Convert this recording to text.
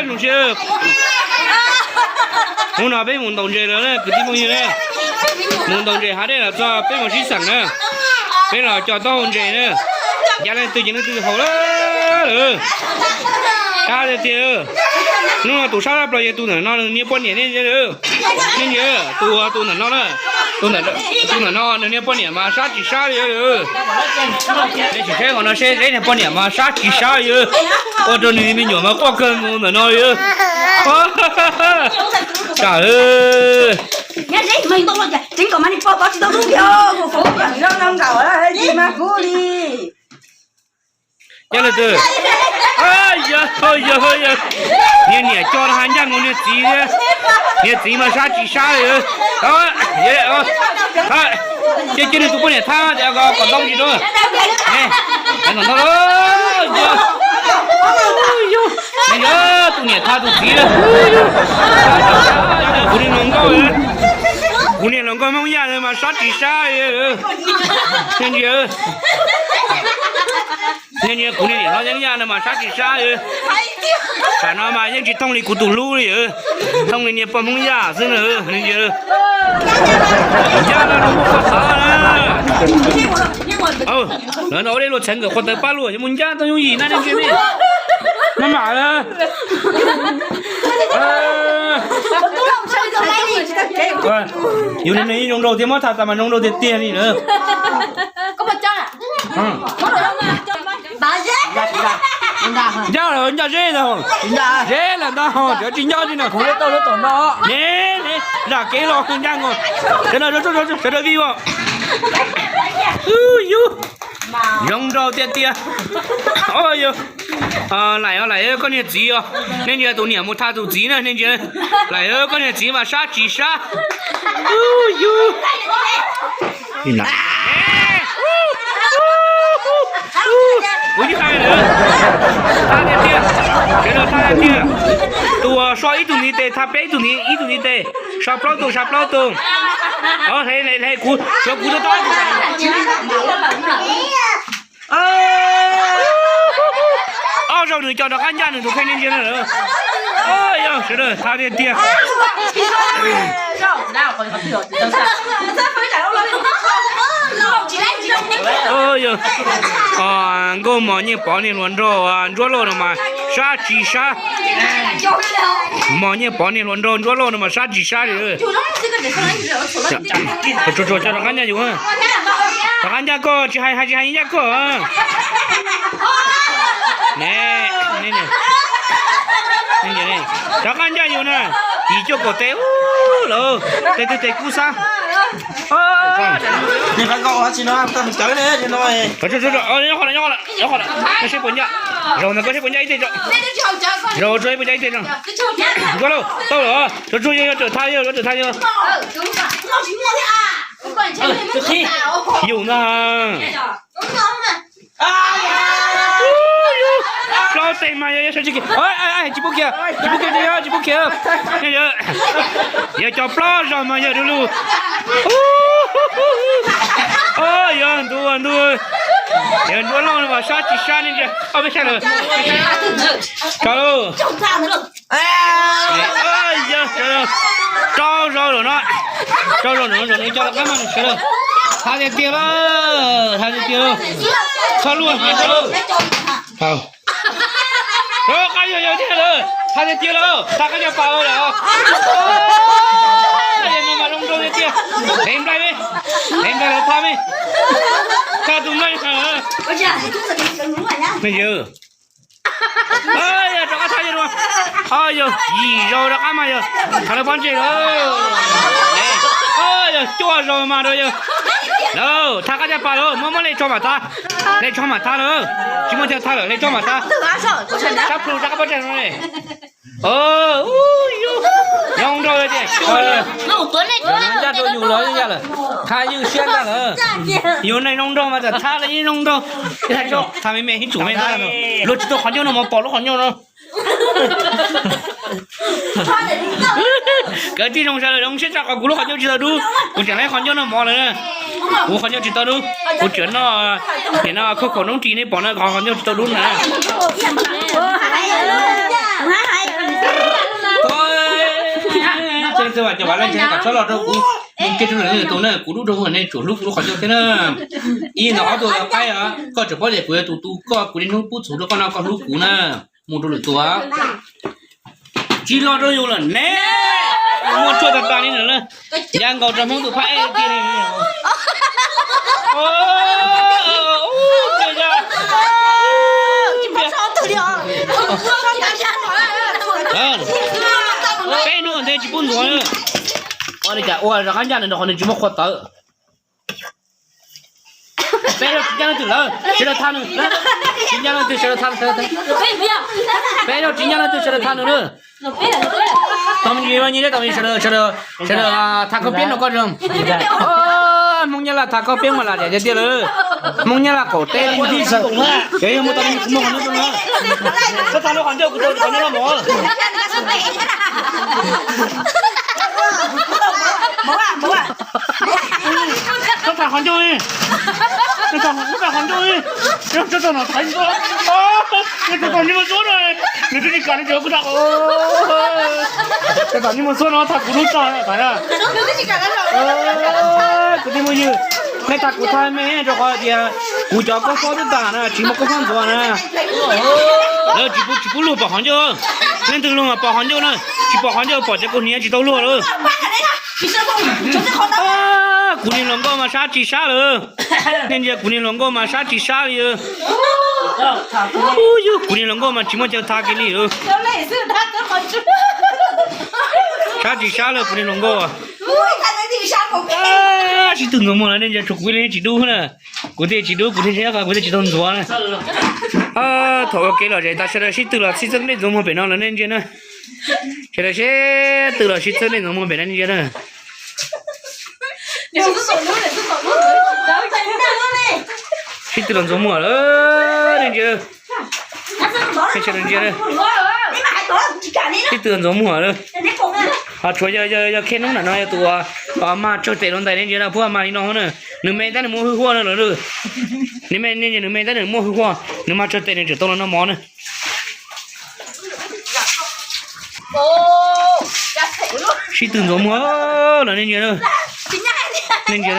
Zoo siab. Hnub no peb mus ntaus ntses lawm na kwv tij phooj ywg na. Mus ntaus ntses hav dej los txog peb mus sib xeem na. Peb los cog taub hau ntses na. Yav leej twg ces leej twg haus lawm. Qab tiag tiag. Hnub no tus sab laj plaws yog tus ntawm no nws niag poj niam ne. Nej ntsia, tus tus ntawm no na, tus ntawm no nws niag poj niam mas sab tsis sab li. Nej sim saib qhov no seb Zeb niag poj niam mas sab tsis sab li. Ua rau nws me nyuam mas quaj kawg nkaus ntawm no li. Tsam Yog leej twg? Yog, yog, niag niam coj no ha ncaj nkaus niag txiv thiab. Niag txiv mas sab tsis sab li. Cia cia nws tus poj niam thab tias kom ntoo tsis rau. Kom ntoo, yog, yog tus niam thab tus txiv. Kuv niag hluas nkauj, kuv niag hluas nkauj Hmoob Yaj mas sab tsis sab li. Ntsia, kuv niag niam hlob Hmoob Yaj no mas sab tsis sab li. Tsam no mas yeej tsis thooj li kuv tus hlub li, thooj li niag pog Hmoob Yaj xwb na. Ncaj no los muaj qhua tawv na. Lawv no ua dej luaj txheev nkawd qhua tawv pab luaj, yuav mus ncaj tau yooj yim na, nej ntsia ne. Maj mam na. Yus niag zoo nraug thiab, muab tha tas mas zoo nraug tiag tiag li na. Ncaj lawm, ncaj Zeb ntag, Zeb lawm ntag, cov tsis nyob li na. Ne, zam kev los ncaj nkaus. Sawv daws vij os. Yus zoo nraug tiag tiag. Laim os, Laim, koj niag txiv os. Nej ntsia tus niam mus tha tus txiv na, nej ntsia. Laim, koj niag txiv mas sab tsis sab. Yus, kuv yeej hais lawm, thab tiag tiag, sawv daws thab tiag tiag. Tus uas so ib tug ntiv tes thab peb ib tug ntiv, ib tug ntiv tes, so plaub tug, so plaub tug. Hle, hle kuv, suav kuv tau tau. Ob zaug nws coj rov qab ncaj nws tus kheej, nej ntsia na. Yog sawv daws thab tiag tiag. Nkauj Mos Nyiaj Pov niag hluas nraug Ntsuab Lauj no mas sab tsis sab. Mos Nyiaj Pov niag hluas nraug Ntsuab Lauj no mas sab tsis sab li. Tsuag tsuag coj rov qab ncaj yus, rov qab ncaj koj, tsis hais, hais tsis hais ncaj koj. Ne, rov qab ncaj yus na, yim cuaj kaum tes lawm, tes twg tes kub xab. Nyob qhov no, nyob qhov no, koj saib puas ncaj, zaum ntawd koj saib puas ncaj ib teg tso, zaum tso saib puas ncaj ib teg tso. Ntsuab Lauj, tau lawm, tsuag tsuag yog, yog tawm thab, yog tawm thab yog. Yus ntag. Plaub teg mas yog, yog sawv tsis kiag, tsis pub kiag, tsis pub kiag, tsis pub kiag. Yog cov plaub zaug mas yog du lug. Yog ntu, ntu, yog Ntsuab Lauj no mas sab tsis sab, nej ntsia, ob peb sab lawm. Tso lauj. Rau zaum no, rau zaum no, zaum no coj rov qab mas sawv daws, thab tiag tiag lauj, thab tiag tiag lauj. Txhob luaj heev lauj. Rov qab yog yawg thiab lawm, thab tiag tiag lauj, thab qab caj pas lawm. Yawg no mas zoo nraug tiag tiag. Ev nplaig me, ev nplaig los thab me. Thab tus nplaig heev. Yog rov qab thab yawg, yog yim zaus rov qab mas yog thab lawv pob ntseg lawm. Yog cuaj zaus mas rau yawg. Lawm, thab qab caj pas lawm, muab, muab lej tso mam thab. Lej tso mam thab lawm, tsis muaj chaw thab lawm, lej tso mam thab. Sab plhu rov qab pob ntseg no. Zoo nraug tiag. Ncaj rau yus los ncaj lawm, thab ywj siab ntag lawm. Yus neeg zoo nraug mas tam thab los yeej zoo nraug. Thab me me ib tsum me ntag, luag tsis tau qhov ncauj no mas pom lub qhov ncauj no. Kawg tib zoo sawv daws zoo siab tshaj qhov kuv lub qhov ncauj tsis tau dub, kuv tseem laib qhov ncauj noj mov lawm na. Kuv qhov ncauj tsis tau dub, kuv tseem noj, nim no khauj khaum noob ris nej pom na, qhov ncauj tsis tau dub na. Cov vav leej tsev kom txhob los rau kuv, mus kiag rau lwm tus na, kuv dub rau nej tsuas hlub kuv lub qhov ncauj thiab na. Ib ntawm ob tug qaib os, koj tseem paub tias kuv yog tus tu koj, kuv niaj hnub pub txhuv rau koj no koj hlub kuv na. Mus rau lwm tus. Tsis los rau yus lawm ne. Muaj tshuaj tag tag li lawm. Ncaj nkaus rau Hmoob tus phab ej tiag li. Peb hnub ntej tsis pub ntxuav. Ua li cas ua rov qab ncaj nws rau qhov nws tsis muaj qhua tawv. Peb zaug tsis ncaj leej twg lawm, sawv daws thaj nws. Tsis ncaj leej twg, sawv daws thaj, sawv daws thaj. Peb zaug tsis ncaj leej twg, sawv daws thaj nws na. Tau me ntsis, sawv daws, sawv daws thaj khaub piab no koj zoo. Hmoob Nyab Laj thaj khaub piab mas lam tiag tiag lawm. Hmoob Nyab Laj qaum teb li ntawd. Ces yog muaj tau me ntsis kuv muaj qhov ncauj zoo na. Koj thaj lub qhov ncauj kuv tau qhov ncauj loj mov. Koj tham qhov ncauj, koj tham qhov ncauj, koj tham qhov ncauj, koj tham qhov ncauj, nws tsis kam li ces kuv tham, koj tham ncauj mus xub no tham kuv lub txaj tham na. Kwv tij phooj ywg, nej tham kuv thaj me rau qhov tias kuv cov koj fob twb tas na, tsis muaj koj fob ntxuav na. Lawv tsis pub, tsis pub luag pom qhov ncauj, leej twg luag mas pom qhov ncauj na, tsis pom qhov ncauj pom cov kaus hniav tsis tau luag lawm. Kuv niag hluas nkauj mas sab tsis sab lawm. Nej ntsia kuv niag hluas nkauj mas sab tsis sab li. Yog kuv niag hluas nkauj mas tsis muaj chaw tha kiag li lawm. Sab tsis sab lawm kuv niag hluas nkauj. Sib tw ntxuav muag lawm nej ntsia, tsuas kuv ib leeg tsis dub na. Kuv thiaj tsis dub, kuv thiaj tsis, kuv thiaj tsis tau ntxuav na. Thaum ua ke los ces tas sawv daws sib tw los sib txeeb dej ntxuav muag pem no lawm nej ntsia na. Sawv daws sib tw los sib txeeb dej ntxuav muag pem no nej ntsia na. Sib tw los ntxuav muag lawm nej ntsia. Sawv daws ntsia, sib tw los ntxuav muag lawm. Ho tshuav yog Khej Noob nram no yog tus uas mag tsawg tes rau ntais nej ntsia na, puab mag li no na. Nws me tab nws muaj hwj huaj no lawm. Nws me, nws me tab nws muaj hwj huaj, nws mag tsawg tes nws tseem tau los noj mov na. Sib tw ntxuav muag lawm nej ntsia, nej ntsia.